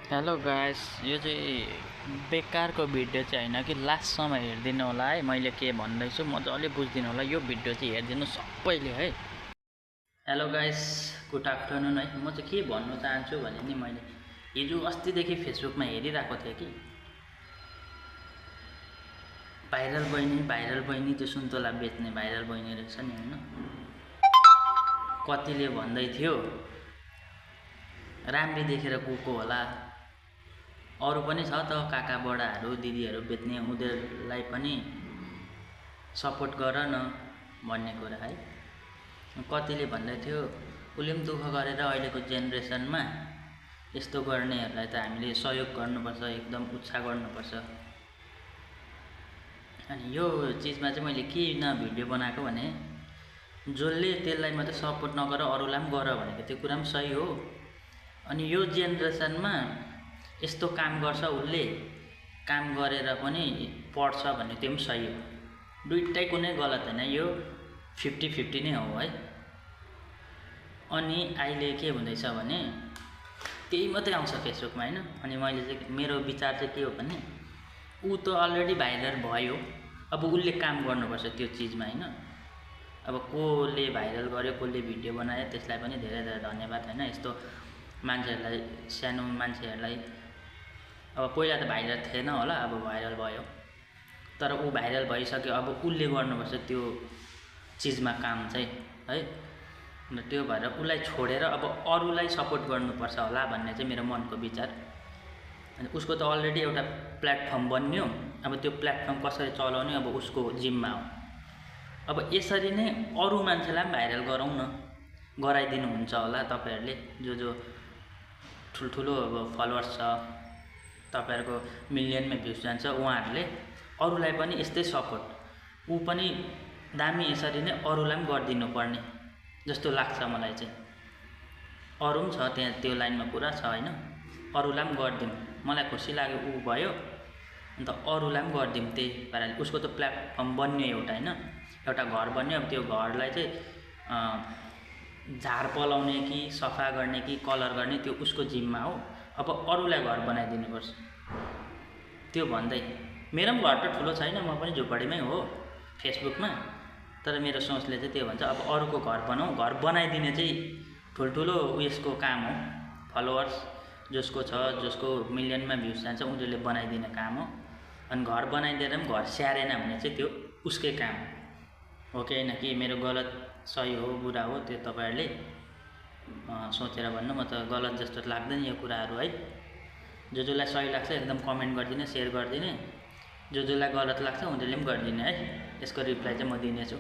Hello guys, यो चाहिँ बेकारको भिडियो चाहिँ होइन कि लास्टसम्म हेरिदिनु होला है। मैले के भन्दैछु मजाले बुझिदिनु होला। यो भिडियो चाहिँ हेरिदिनु सबैले है। हेलो गाइस, गुड आफ्टरनुन है। म चाहिँ के भन्नु चाहन्छु भने नि, मैले हिजो अस्तिदेखि फेसबुकमा हेरिरहेको थिएँ कि भाइरल बहिनी त्यो सुन्तला बेच्ने भाइरल बहिनी रहेछ नि होइन। कतिले भन्दै थियो राम्री देखेर गएको होला, अरू पनि छ त काका बडाहरू दिदीहरू बेच्ने, उनीहरूलाई पनि सपोर्ट गर न भन्ने कुरा है। कतिले भन्दै थियो उसले पनि दुःख गरेर अहिलेको जेनेरेसनमा यस्तो गर्नेहरूलाई त हामीले सहयोग गर्नुपर्छ, एकदम उत्साह गर्नुपर्छ। अनि यो चिजमा चाहिँ मैले किन भिडियो बनाएको भने, जसले त्यसलाई मात्रै सपोर्ट नगर अरूलाई पनि गर भनेको त्यो कुरा पनि सही हो। अनि यो जेनेरेसनमा यस्तो काम गर्छ, उसले काम गरेर पनि पढ्छ भन्ने त्यो पनि सही हो। दुइटै कुनै गलत होइन, यो 50-50 नै हो है। अनि अहिले के हुँदैछ भने त्यही मात्रै आउँछ फेसबुकमा होइन। अनि मैले चाहिँ मेरो विचार चाहिँ के हो भने, ऊ त अलरेडी भाइरल भयो, अब उसले काम गर्नुपर्छ त्यो चिजमा होइन। अब कसले भाइरल गर्यो, कसले भिडियो बनायो, त्यसलाई पनि धेरै धेरै धन्यवाद होइन। यस्तो मान्छेहरूलाई, सानो मान्छेहरूलाई, अब पहिला त भाइरल थिएन होला, अब भाइरल भयो, तर ऊ भाइरल भइसक्यो। अब उसले गर्नुपर्छ त्यो चिजमा काम चाहिँ है। अन्त त्यो भएर उसलाई छोडेर अब अरूलाई सपोर्ट गर्नुपर्छ होला भन्ने चाहिँ मेरो मनको विचार। अनि उसको त अलरेडी एउटा प्लेटफर्म बन्यो, अब त्यो प्लेटफर्म कसरी चलाउने अब उसको जिम्मा हो। अब यसरी नै अरू मान्छेलाई पनि भाइरल गराउँ न, गराइदिनुहुन्छ होला तपाईँहरूले। जो ठुल्ठुलो अब फलोवर्स छ, तपाईँहरूको मिलियनमा भ्युज जान्छ, उहाँहरूले अरूलाई पनि यस्तै सपोर्ट, ऊ पनि दामी यसरी नै अरूलाई पनि गरिदिनु पर्ने जस्तो लाग्छ मलाई चाहिँ। अरू पनि छ त्यहाँ त्यो लाइनमा पुरा छ होइन। अरूलाई पनि गरिदिउँ, मलाई खुसी लाग्यो ऊ भयो, अन्त अरूलाई पनि गरिदिउँ त्यही पाराले। उसको त प्लेटफर्म बन्यो एउटा होइन, एउटा घर बन्यो। अब त्यो घरलाई चाहिँ झार पलाउने कि सफा गर्ने कि कलर गर्ने त्यो उसको जिम्मा हो। अब अरूलाई घर बनाइदिनुपर्छ। त्यो भन्दै मेरो पनि घर त ठुलो छैन, म पनि झुपडीमै हो फेसबुकमा, तर मेरो सोचले चाहिँ त्यो भन्छ अब अरूको घर बनाऊ। घर बनाइदिने चाहिँ ठुल्ठुलो उयसको काम हो, फलोवर्स जसको छ, जसको मिलियनमा भ्युज जान्छ, उनीहरूले बनाइदिने काम हो। अनि घर बनाइदिएर पनि घर स्याहारेन भने चाहिँ त्यो उसकै काम हो कि होइन। कि मेरो गलत सही हो बुरा हो त्यो तपाईँहरूले सोचेर भन्नु। म त गलत जस्तो लाग्दैन यो कुराहरू है। जसलाई सही लाग्छ एकदम कमेन्ट गरिदिने, सेयर गरिदिने, जसलाई गलत लाग्छ उनीहरूले पनि गरिदिने है। यसको रिप्लाई चाहिँ म दिनेछु।